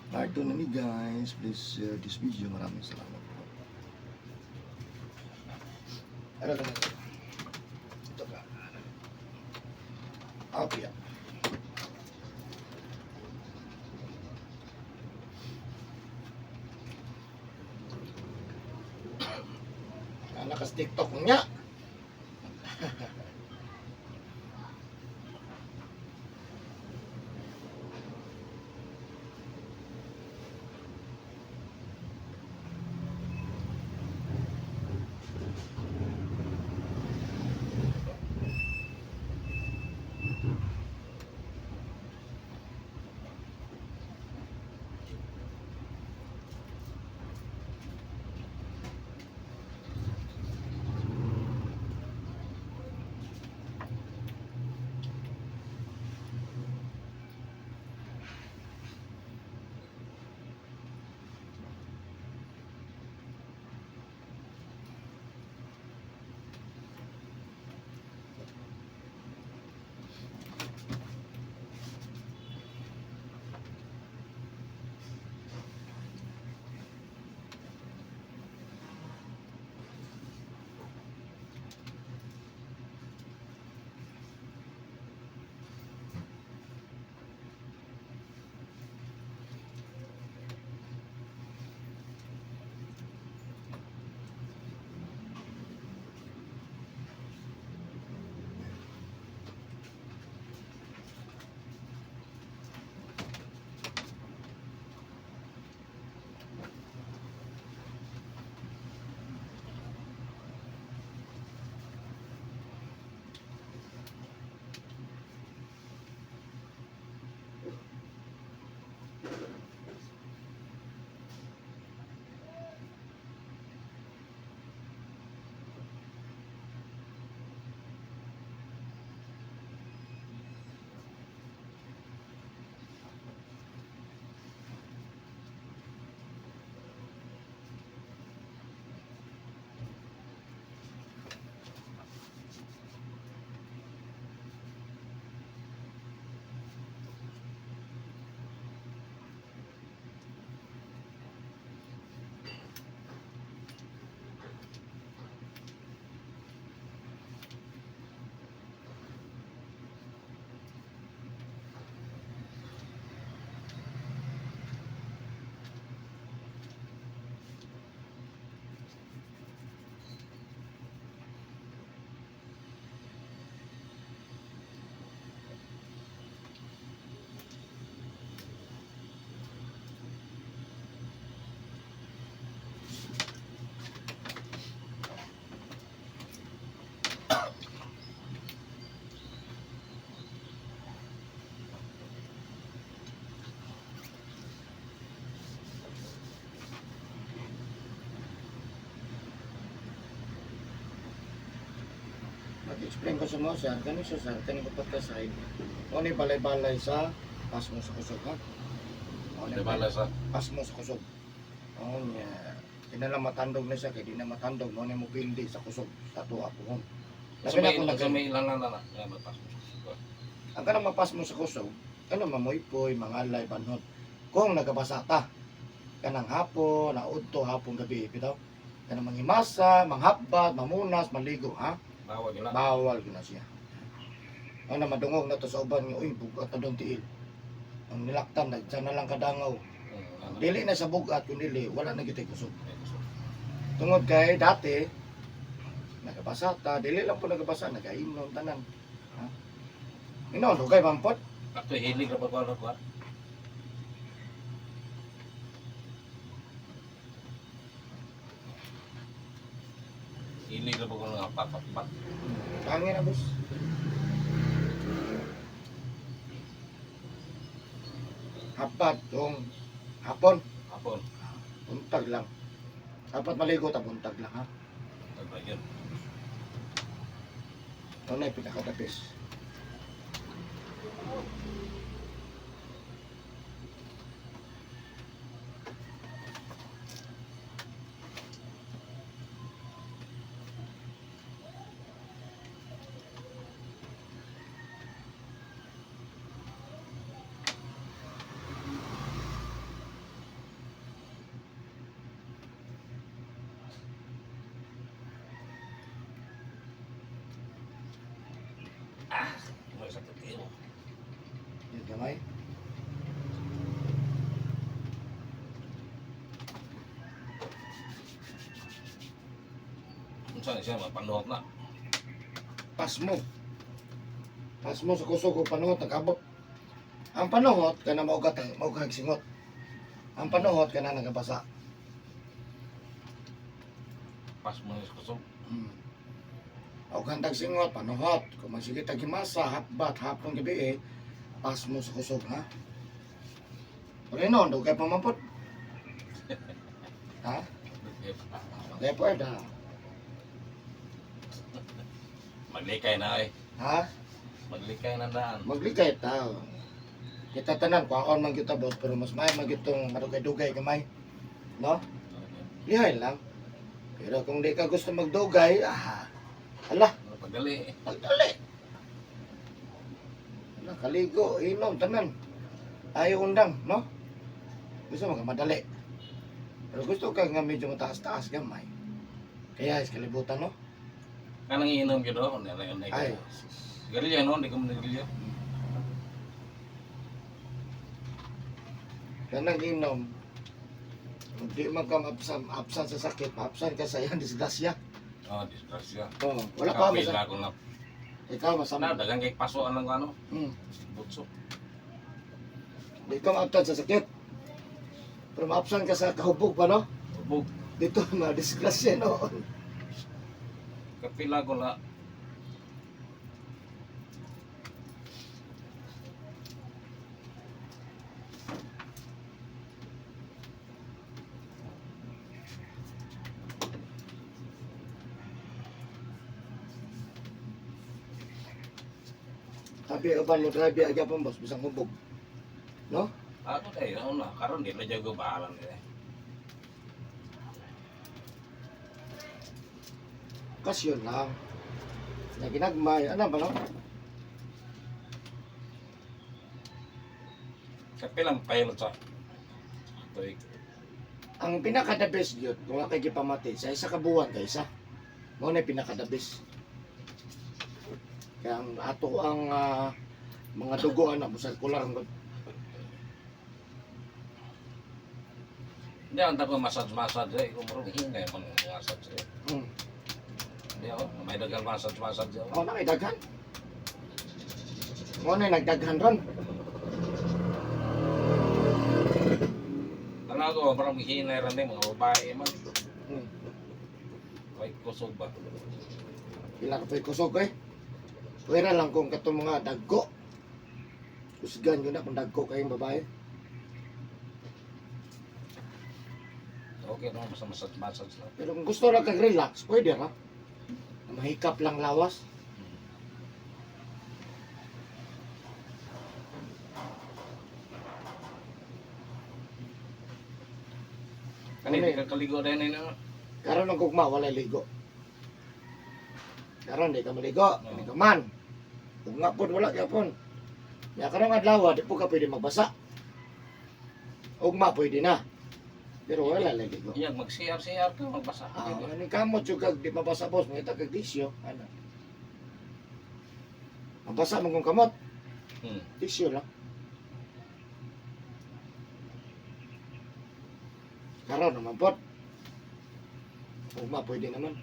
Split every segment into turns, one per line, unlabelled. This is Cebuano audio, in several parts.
Part 2 na ni, guys. Please share this video. Maraming salamat po. Ano ka na? Ito ka. Okay. Nakas TikTok niya. Mag-explain ko sa mo, sir. Kani siya, sir. Kani ko pagka-side. Ano yung balay-balay sa pasmo sa kusog, ha? Ano yung
Balay sa
pasmo sa kusog. Oo niya. Di na lang matandog na siya, kay di na matandog. Mo na mo pildi sa kusog, sa tuwa po.
Sa
Labi na
may
kung
sa may ilan na na na mapasok sa kusog.
Ang kanang mapasmo sa kusog, kanang mamuypoy, mga alay, banhon. Kung nagabasa ta, kanang hapon, naudto, hapon, gabi, bitaw. Kanang mangimasa, manghapbat, mamunas, maligo, ha?
Bawal yun na.
Bawal gyud na siya. Ang na madungog na to sa uban nga, uy, bugat na dong tiil. Ang nilaktan, nagdyan na lang kadangaw.
Ano.
Dili na sa bugat, kung dili, wala na gyud tay kusog.
May kusog.
Tungod kay dati, nagabasa ta, dili lang po nagabasa, nagainom tanan. Ha? Ino, lugay mampot.
Ato hilig ra ba ko ano ko? Hilig ra ba ko nga papat-pat.
Hangin na, boss. Hapat, kung hapon,
Hapon.
buntag lang. Dapat maligo ta, buntag lang, ha?
Tagba yun.
Ito na yung pinakatapis.
Ah, may sakit kayo.
Yun gamay.
Unsa na siya, mapanuhot na.
Pasmo. Pasmo sa kusog o panuhot nagabot. Ang panuhot kana maugat maugag singot. Ang panuhot kana nagabasa.
Pas mo na sa kusog.
Maugan tag singot, panuhot. Kung magsige tag himasa, hapbat, hapon gabi eh, pasmo sa kusog ha. Pero noon, dugay pa man pod. Ha? Dugay pa da.
Maglikay na ay.
Ha?
Maglikay na daan.
Maglikay tao. Kita tanan, kuhaon man kita boss, pero mas may man gitong madugay-dugay gamay. No? Lihay lang. Pero kung di ka gusto magdugay, ah, ala,
Pagdali.
pagdali. Ala, kaligo, inom, tanan. Ayaw undang, no? Gusto mo ka madali. Pero gusto ka nga medyo mataas-taas gamay. Kaya is kalibutan, no?
Kanang iinom gyud oh, na na.
Ay,
Sigarilyo no, di ko man sigarilyo.
Kanang inom, hindi man ka maabsan, absan sa sakit, maabsan ka sa iyang disgrasya.
Oh, disgrasya.
Oh, wala pa
Kapil
masa.
ako na.
Ikaw
Na
masama.
dagang kay paso anang ano, butso.
Di ka maabsan sa sakit. Pero maabsan ka sa kahubog pa, no?
Hubog.
Dito, ma-disgrasya noon.
Kapila ko na.
Sabi ka ba, mo drive aga pa, boss, bisang hubog. No?
Ako tayo, ano na, karon di na jago bahalan nila.
Kasyon lang. Na ginagmay, ano ba, no?
Kapilang pilot sa tuig.
Ang pinaka the best yun, kung akay gipamati, sa isa ka buwan kaysa. Mao na pinaka the best. Kaya ang ato ang mga dugo ana busag kular ang
Hindi ang tapos massage massage eh, kung marunong hingay man massage eh. Hindi ako, may dagang massage massage eh.
Mao na kay daghan. Mao na nagdaghan ron.
Tanaw ko, parang hinay rin eh, mga babae man. May kusog ba?
Pila ka pa'y kusog eh. Pwera lang kung katong mga dagko. Kusgan yun na kung dagko kayong babae.
Okay naman, basta massage massage lang.
Pero kung gusto ra kag relax, pwede ra. Mahikap lang lawas.
Kani, di ka kaligo dahil na yun. Ano?
Karon ang gugma walay ligo. Karon di ka maligo,
Oo.
di ka man. Gugma pod wala gyapon. Ya karong adlaw di po ka pwede magbasa. Ugma pwede na. Pero wala lay ligo.
Iyan, mag-CR-CR ka, magbasa ka.
Ah, ani kamot jud kag di mabasa boss, mangita kag tisyo, ano. Mabasa man kung kamot, tisyo lang. Karon naman pod. Ugma pwede naman.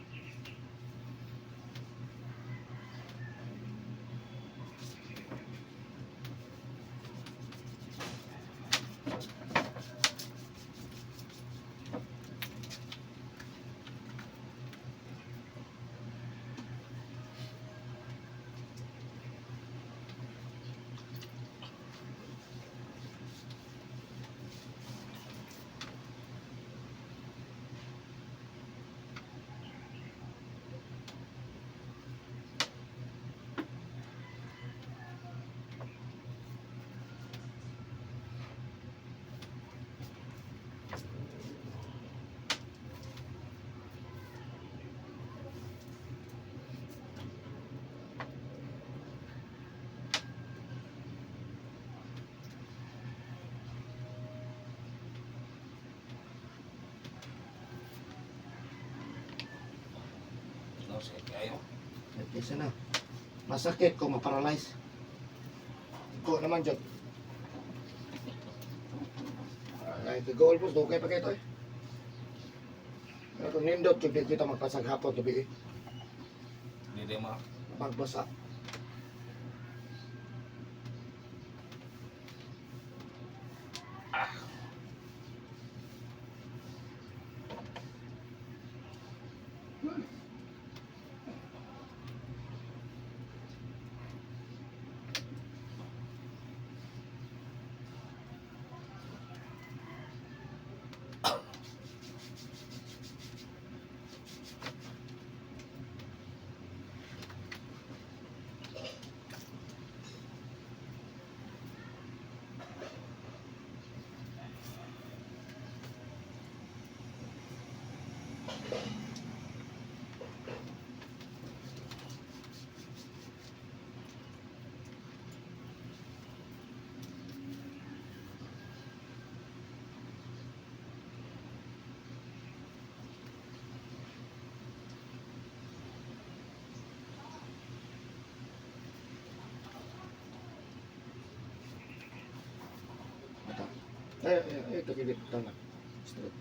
No, sige, kayo.
Kaysa na. Masakit kung ma-paralyze. Ko naman jud. Ay, goal boss, dugay pa kayo to eh. Pero kung nindot, jud di kita magpasag hapon gabi eh.
Hindi ma.
Magbasa. Ito. Ay, ay, ay, ito kilit. Ito na. Straight.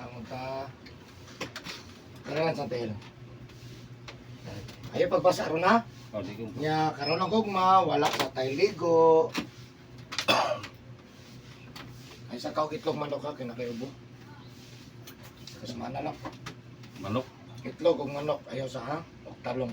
Ang ta. Tara lang sa tail. Ayaw pagbasa ron ha.
Oh, di ko.
Nya karon ang gugma, wala sa tay ligo. Ay sa kaw itlog manok ha, kinakayubo. Kasama na lang.
Manok.
Itlog ug manok ayaw sa ha, og talong.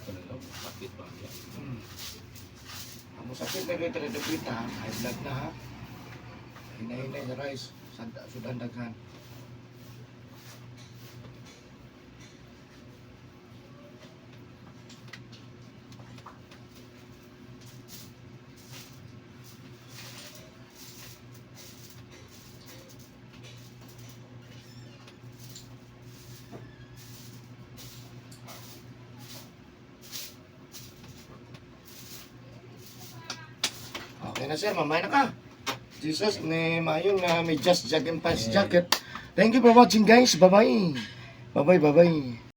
Kanila, sakit pa niya.
Ang sakit na kayo dapita, high blood na ha. Hinay-hinay sa rice, sa sudan daghan. Okay na sir, mamay na ka. Jesus name, ayun na, may just jacket and pants jacket. Thank you for watching, guys. Bye-bye. Bye-bye, bye-bye.